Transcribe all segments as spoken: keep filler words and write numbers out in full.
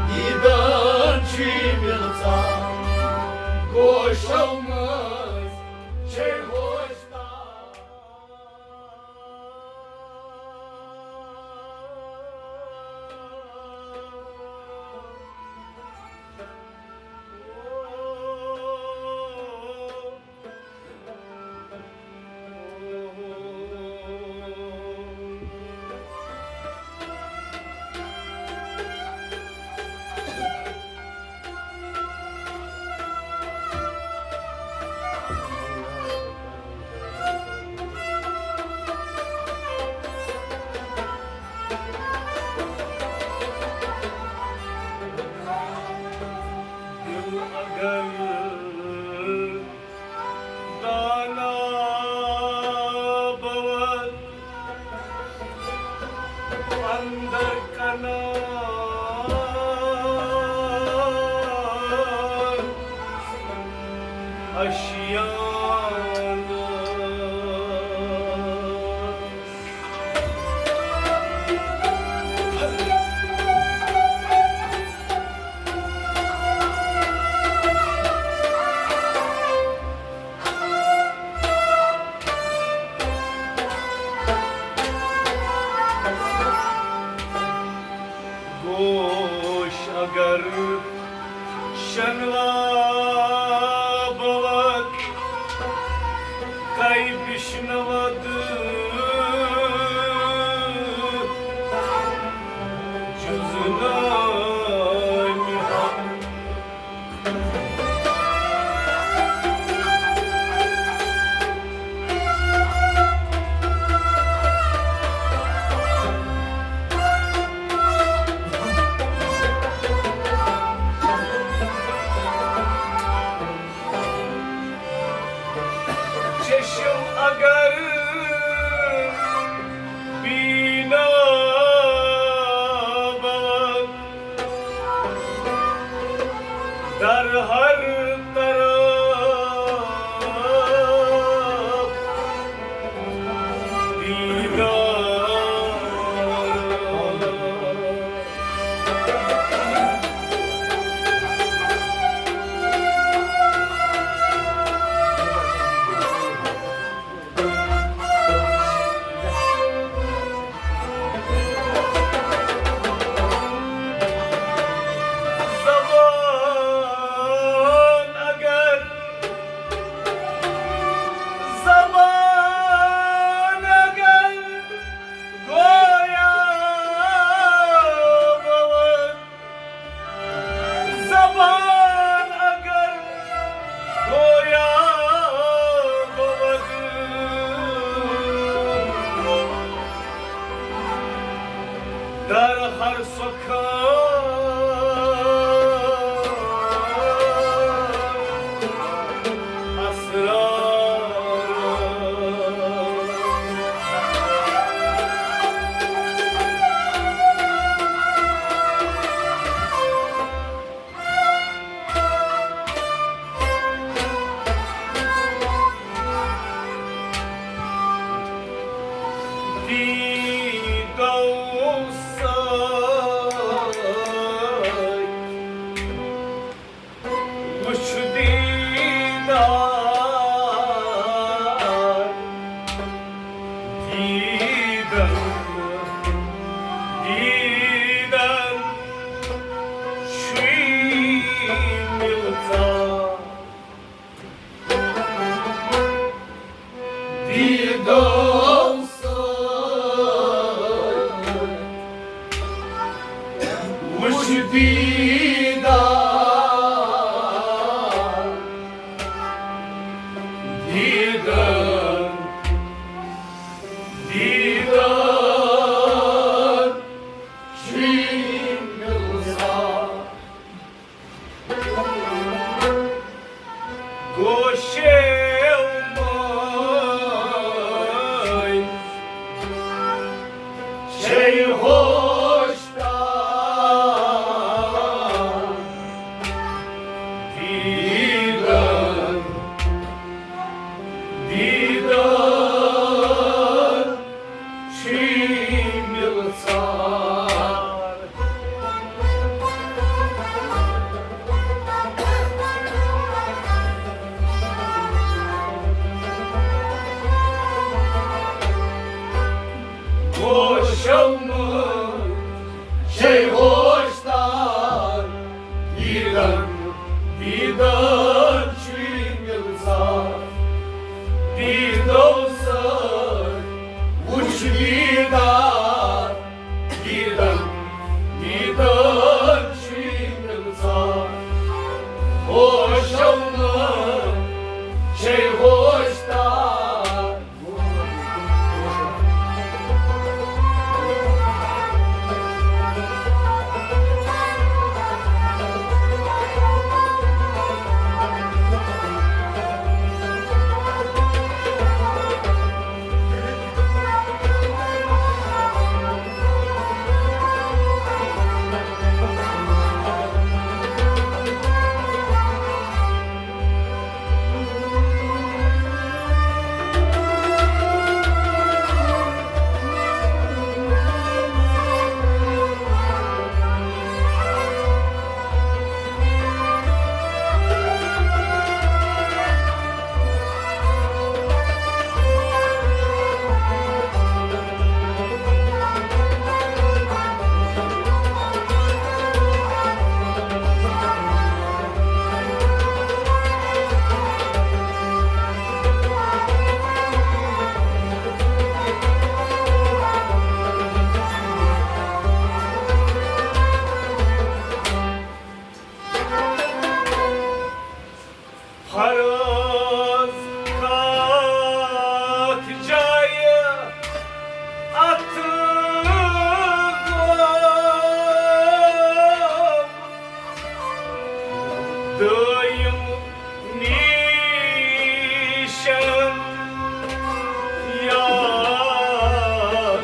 دیٖدن چھُے مِلژار، گوشو مٔنٛزۍ چھے ہوش تار۔ دل اگر دانا بود اندر کنان اشیان۔ گوش اگر شنوا بود، کئی بشنود جز نام حق۔ چشم اگر بینا بود، در هر طرف دیدار۔ زبان اگر، زبان اگر گویا بود، زبان اگر گویا بود، در هر سخن اسرار۔ دیدو سۭتۍ وُچھ دیدار، دیدن، دیدن چھُے مِلژار۔ دیدو سۭتۍ وُچھ دیدار، دیدن، دیدن چھُے مِلژار۔ گوشو مٔنٛزۍ چھے ہوش تار، شمع چھے ہوشدار، دیدن، دیدن چھُے مِلژار۔ دیدو سۭتۍ وُچھ دیدار، دیدن، دیدن چھُے مِلژار۔ ہوشو منٛز چھے ہوشدار۔ فرض کتھ جایہِ اتھ گوٚو دٲیم نیشن یاد۔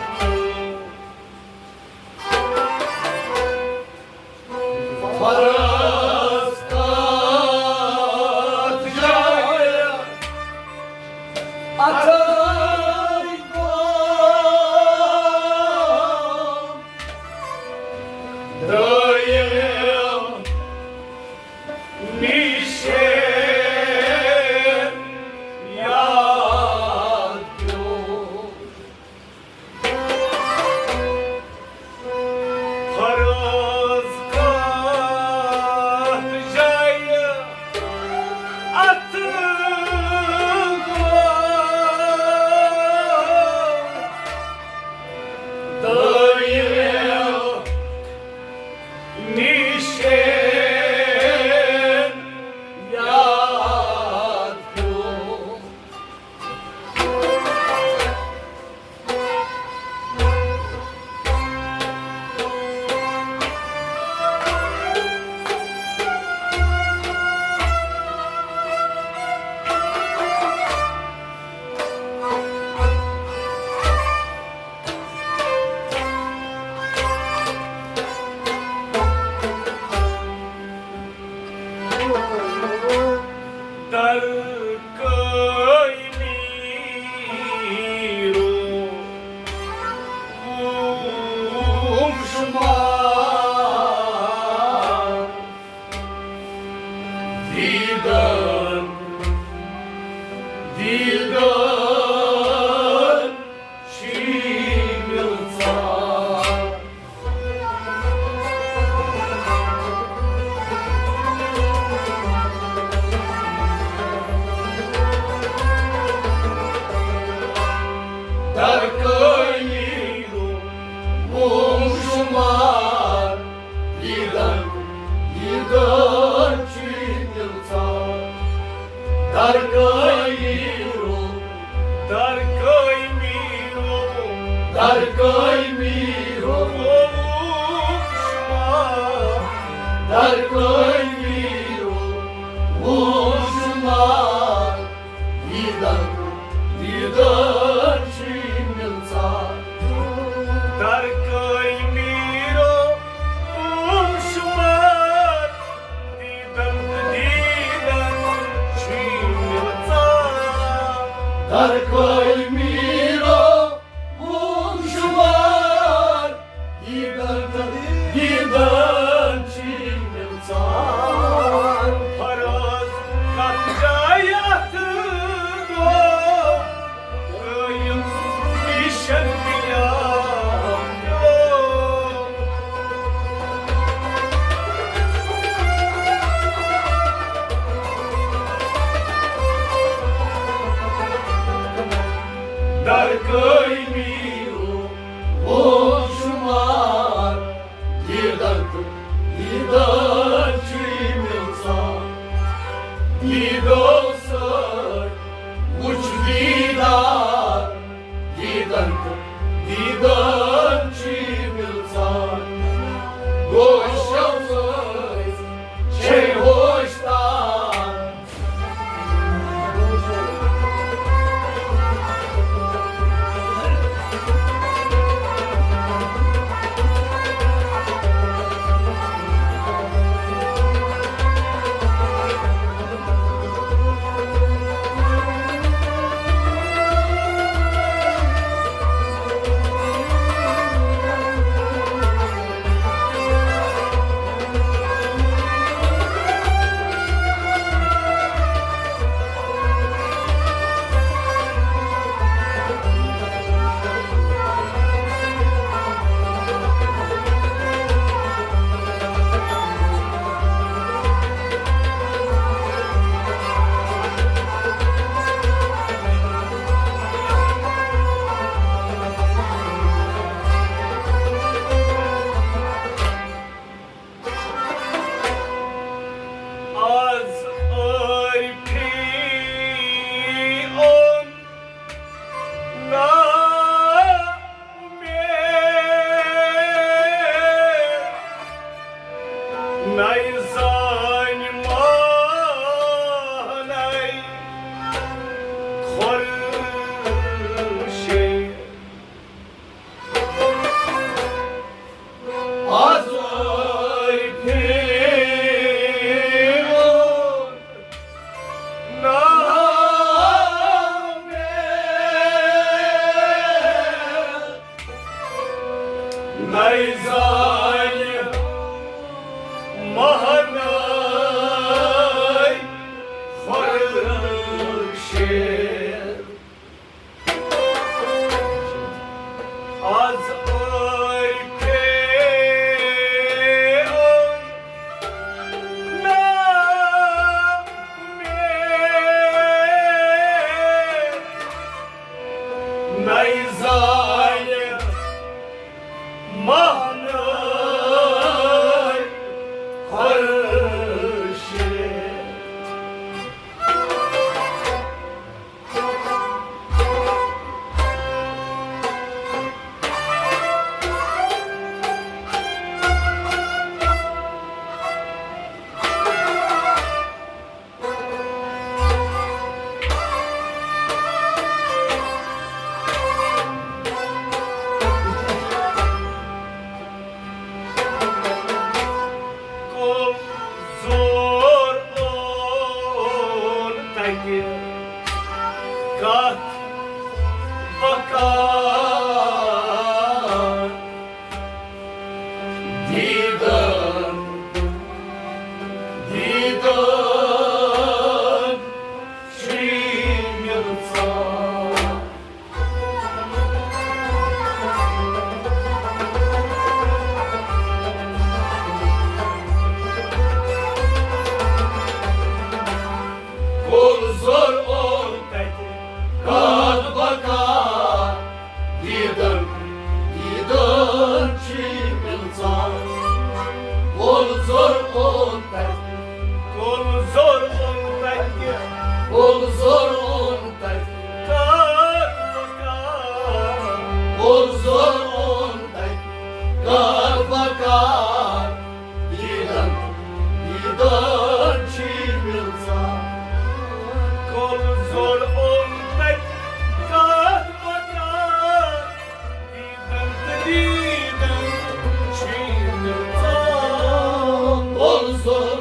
فرض کتھ جایہِ اتھے گوٚو دٲیِم نِشین یاد پیوٚو۔ فرض کتھ جایہِ اتھ گوٚو دٲیِم نِشین یاد پیوٚو۔ در کٲمی رو وُم شُمار۔ دیدن، دیدن چھی مِلژار۔ در کٲمی رو وُم شُمار۔ دیدن، دیدن چھی مِلژار۔ در کٲمی رو، در کٲمی رو، در کٲمی رو وُم شُمار۔ در کٲمی رو وُم شُمار۔ دیدن، دیدن چھی مِلژار۔ در کٲمی رو وُم شُمار۔ دیدن، دیدن چھی مِلژار۔ در کٲمی رو وُم شُمار۔ دیدن، دیدن چھی مِلژار۔ فرض کتھ جایہِ اتھ گوٚو قٲیِم نِشن بِلال۔ دیٖدار چھُے مِلژار، دیٖدو سۭتۍ وُچھ دیٖدار، دیٖدن تہٕ دیٖدن چھُے مِلژار۔ گوشو مٔنٛزۍ چھے ہوش تار۔ آز عٲرفی اوٚن نا اُمید، نَے زانہِ ماہ نَے خورشید۔ آز عٲرفی اوٚن نا اُمید، نَے زانہِ ماہ نَے خورشید۔ آز عٲرفی اوٚن نا اُمید، نَے زانہِ ماہ نَے خورشید۔ کُل زور اوٚن تَتہِ کَتھ بکار۔ دیٖدن، دیٖدن چھُے مِلژار۔ کُل زور اوٚن تَتہِ کَتھ بکار۔ دیٖدن، دیٖدن چھُے مِلژار۔ کُل زور اوٚن تَتہِ۔ کُل زور اوٚن تَتہِ۔ کُل زور اوٚن تَتہِ۔ کَتھ بکار۔ کُل زور اوٚن تَتہِ۔ کَتھ بکار۔ دیٖدن، دیٖدن چھُے مِلژار۔ کُل زور اوٚن تَتہِ کَتھ بکار۔ دیٖدن تہٕ دیٖدن چھُے مِلژار۔ کُل زور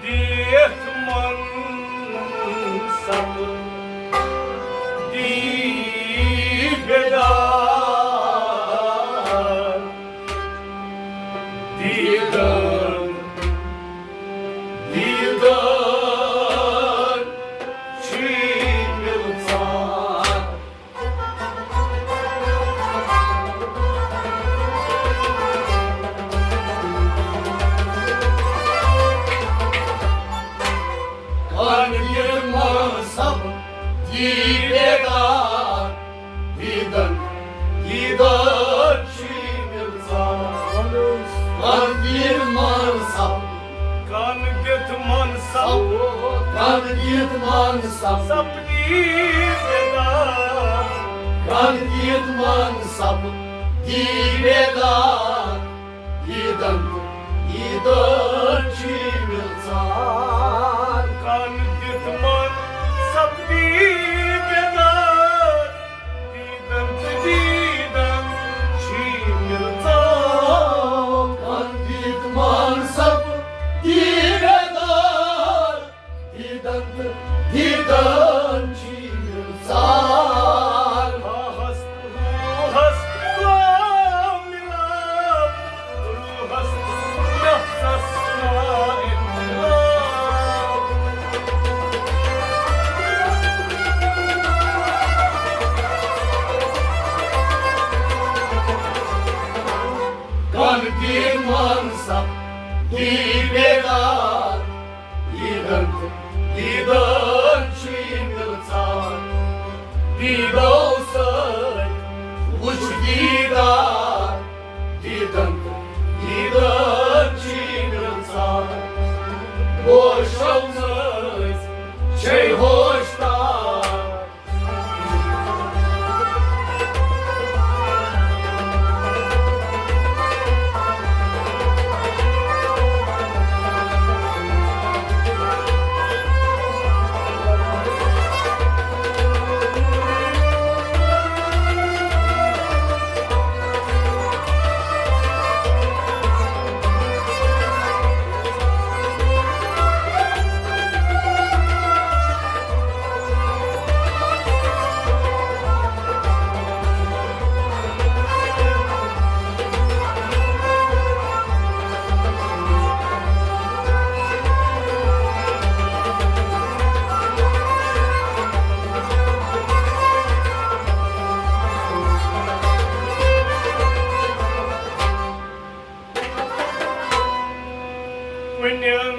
دِتھ منصب دی بیدار، دیدن، دیدن چھی مِلژار۔ کن دِتھ منصب دی بیدار، دیدن، دیدن چھی مِلژار۔ کن دِتھ منصب، کن دِتھ منصب، کن دِتھ منصب، سپدی بیدار۔ کن دِتھ منصب دی بیدار، دیدن، دیدن چھی مِلژار۔ کن دِتھ منصب دی بیدار، دیدن تہٕ دیدن چھی مِلژار۔ کن دِتھ منصب دی بیدار، دیدن تہٕ دیدن چھی مِلژار۔ خواہس تہٕ روحس گوٚو مِلاپ، روحس تہٕ نفسس گوٚو اختلاف۔ کن دِتھ منصب دی بیدار، دیدن تہٕ دیدن چھی مِلژار۔ دیدو سۭتۍ وُچھ دیدار، دیدن تہٕ دیدن چھی مِلژار۔ ہوشو مٔنٛزۍ چھے ہوش تار۔ پُنین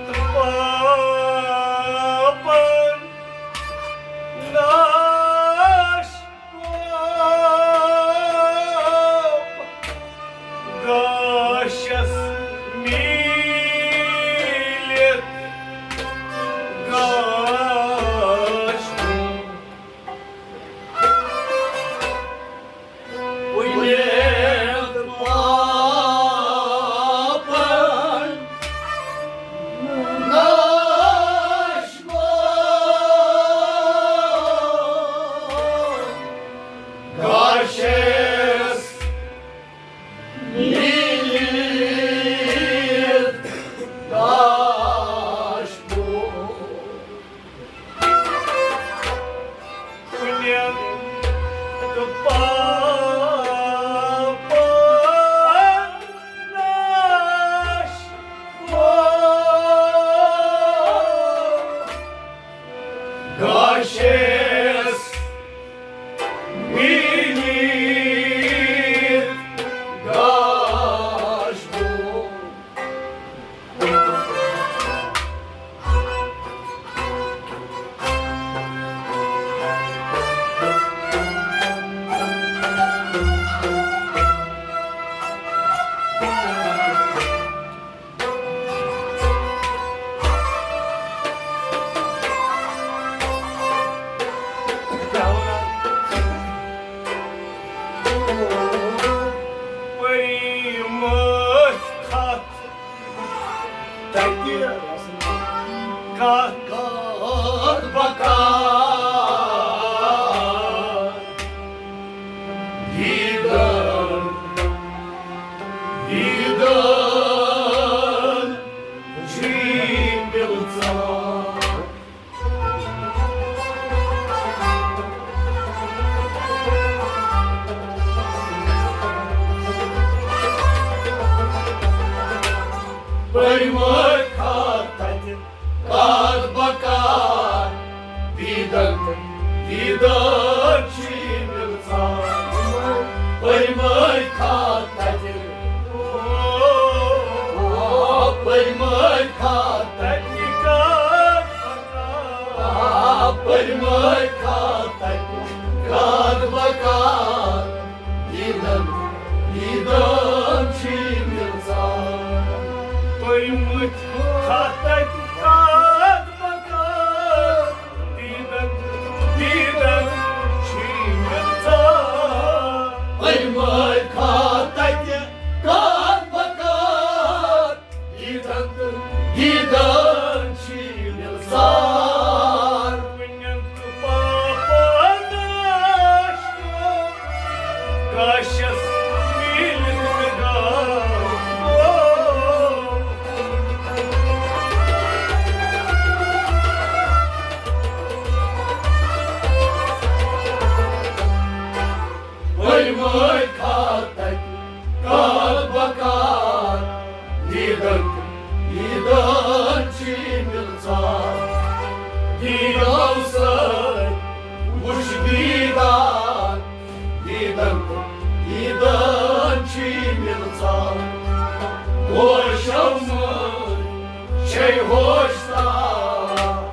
تہٕ پاپن ناش گوٚو، گاشس میٖلِتھ گاش گوٚو۔ پُنین پاپن ناش گوٚو، گاشس میٖلِتھ گاش گوٚو۔ پُنین تہٕ پاپن ناش گوٚو، گاشس میٖلِتھ گاش گوٚو۔ پری مٲتھۍ کتھ تتہِ کتھ کتھ بکار۔ دیدن، دیدن، چھ مِلژار۔ پرمٲے کھا تتہِ کتھ بکار، دیدن دیدن چھی مِلژار۔ پرمٲے کھا تتہِ، آ، پرمٲے کھا تتہِ کتھ بکار، آ، پرمٲے کھا تتہِ کتھ بکار۔ دیدن دیدن چھی مِلژار۔ پرمٲے کھا تتہِ کتھ بکار۔ دیدن دیدن چھی مِلژار۔ پرمٲے کھا تتہِ کتھ بکار۔ دیدن دیدن چھی مِلژار۔ پُنٮ۪ن تہٕ پاپن آشکو کاشس میٖلِتھ مےٚ گاو۔ پرمٲے کھا تتہِ کتھ بکار۔ دیدن دیدن چھی مِلژار۔ دیدو سۭتۍ وُچھ دیدار۔ دیدن دیدن چھی مِلژار۔ ہوشو منٛز چھے ہوش تار۔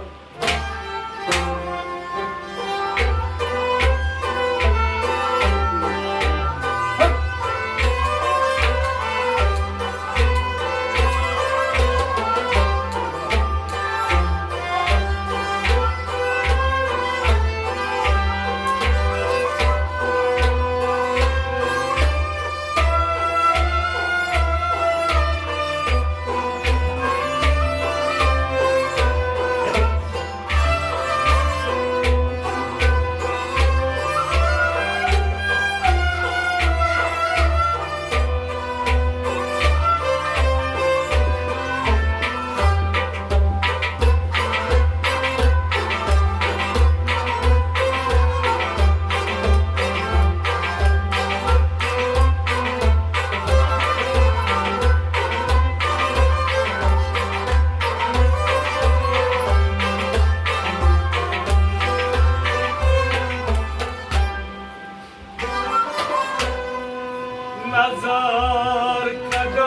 نظر قدم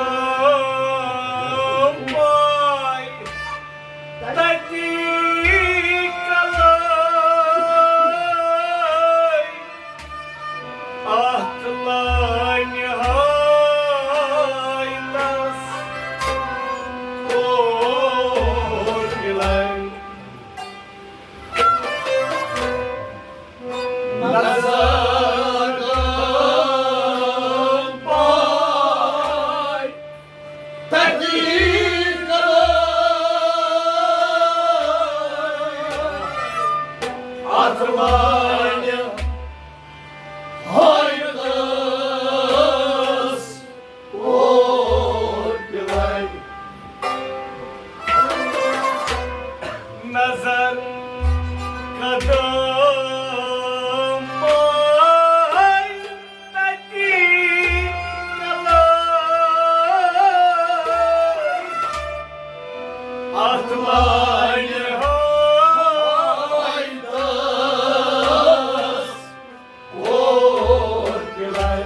پاے تتی کلٲے۔ اتھ لٲنہِ ہٲوۍ تس کور بِلٲے۔ نظر پاے تتی کلٲے۔ اتھ لٲنہِ ہٲوۍ تس کور بِلٲے۔ نظر قدم پاے تتی کلٲے۔ اتھ لٲنہِ ہٲوۍ تس کور بِلٲے۔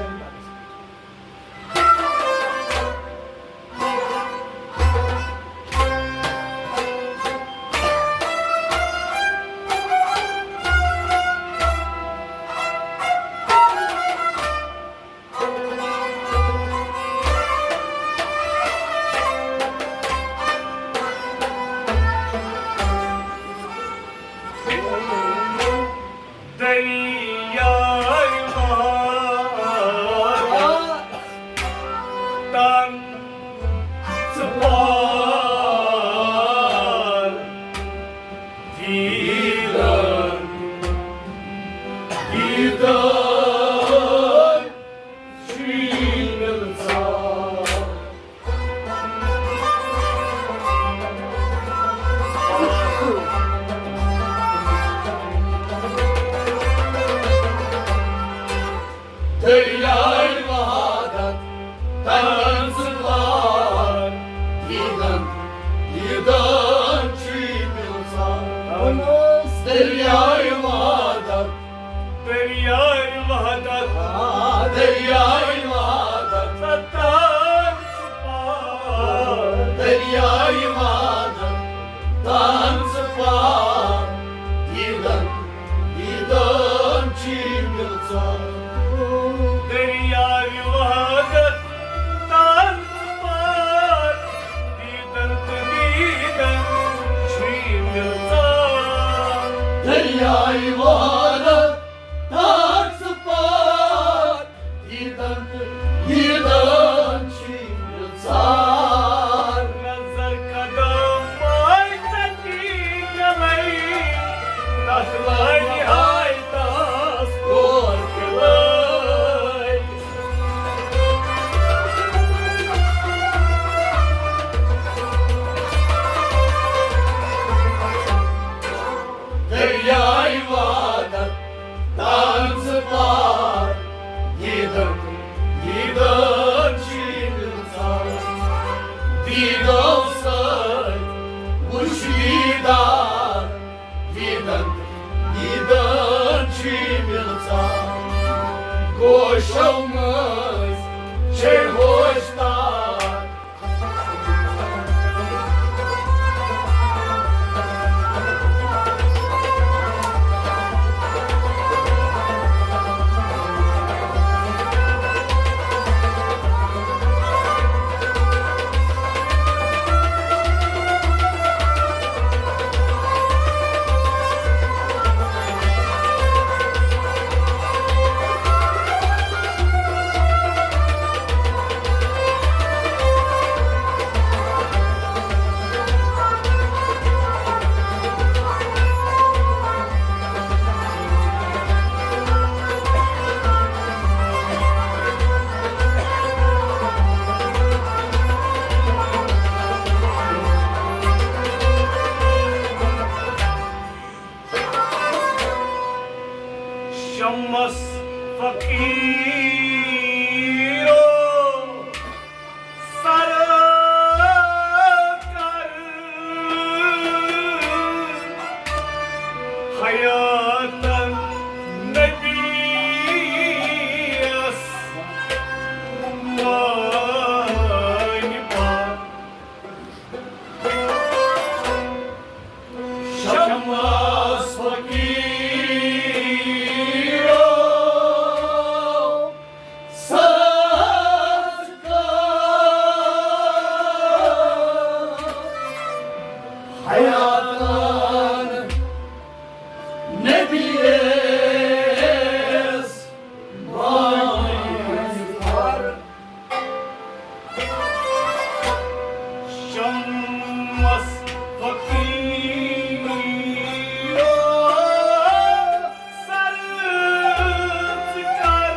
دریاے وحدت، دریاے وحدت، آ، دریاے وحدت، ستار ژٕ پار۔ دریاے وحدت، تان ژٕ پار۔ دیدن، دیدن چھی مِلژار۔ دریاے وحدت، تان ژٕ پار۔ دیدن تہٕ دیدن چھی مِلژار۔ دریاے وحدت، تان ژٕ پار۔ دیدن تہٕ دیدن چھی مِلژار۔ نظر قدم پاے تتی گلے، تتھ لانہِ آے تس کور پلے۔ دریاے وحدت، تان ژٕ پار۔ دیدن، دیدن چھی مِلژار۔ دیدو سۭتۍ وُچھ دیدار۔ دیدن، دیدن چھی مِلژار۔ گوشو مٔنٛزۍ چھے ہوش تار۔ شمس فقیرو سر کر حیاتن نبی اس مانہِ پار۔ شمس فقیرو سر کر حیاتن نبی اس مانہِ پار۔ شمس فقیرو سر ژٕ کر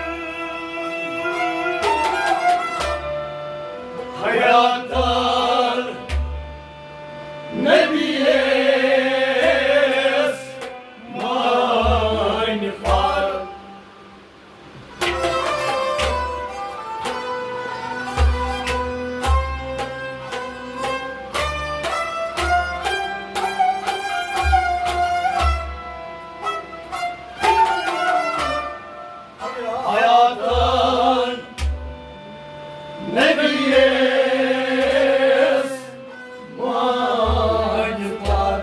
حیاتن نبی اس مانہِ پار۔ حیاتن نبی اس مانہِ پار۔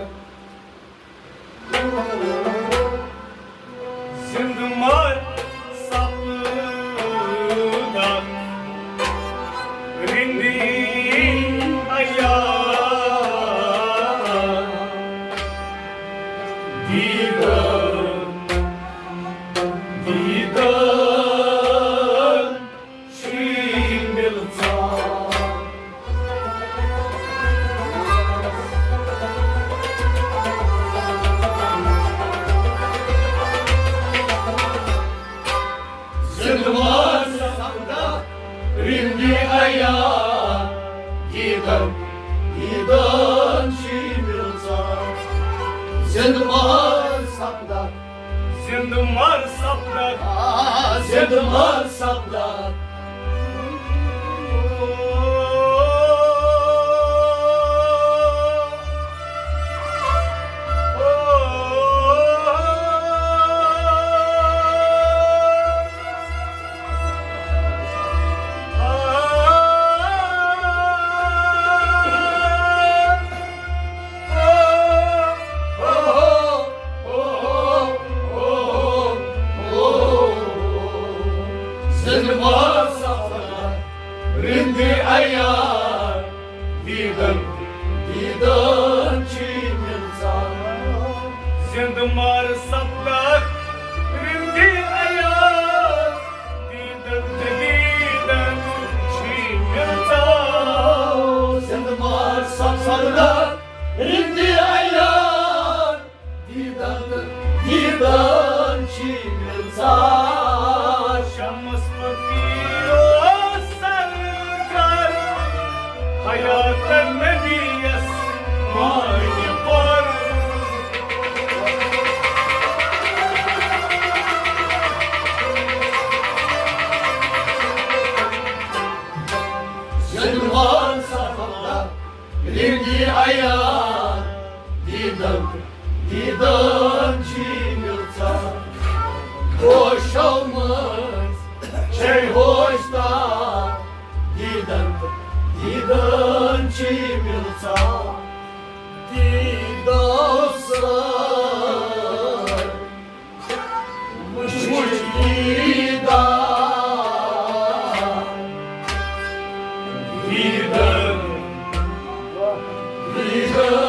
زندٕ مر سپدکھ رِندی عیال۔ دیدن، دیدن چھی مِلژار۔ زندٕ مر سپدکھ رِندی عیال۔ دیدن، دیدن چھی مِلژار۔ زندٕ مر سپدکھ زندٕ مر سپدکھ۔ آ، زندٕ مر سپدکھ۔ مار سپدکھ رندی عیال، دیدن تہٕ دیدن چھی مِلژار۔ زندٕ مار سپدکھ رندی عیال، دیدن تہٕ دیدن چھی مِلژار۔ شمس فقیر اوس سرکار، حیات نبی یس مانہِ پر۔ زندٕ مار سپدکھ رندی عیال، دیدن دیدن چھی مِلژار۔ ہوشو منٛز چھے ہوش تار، دیدن دیدن چھی مِلژار۔ دیدو سۭتۍ وٕچھ دیدار، دیدن دیدن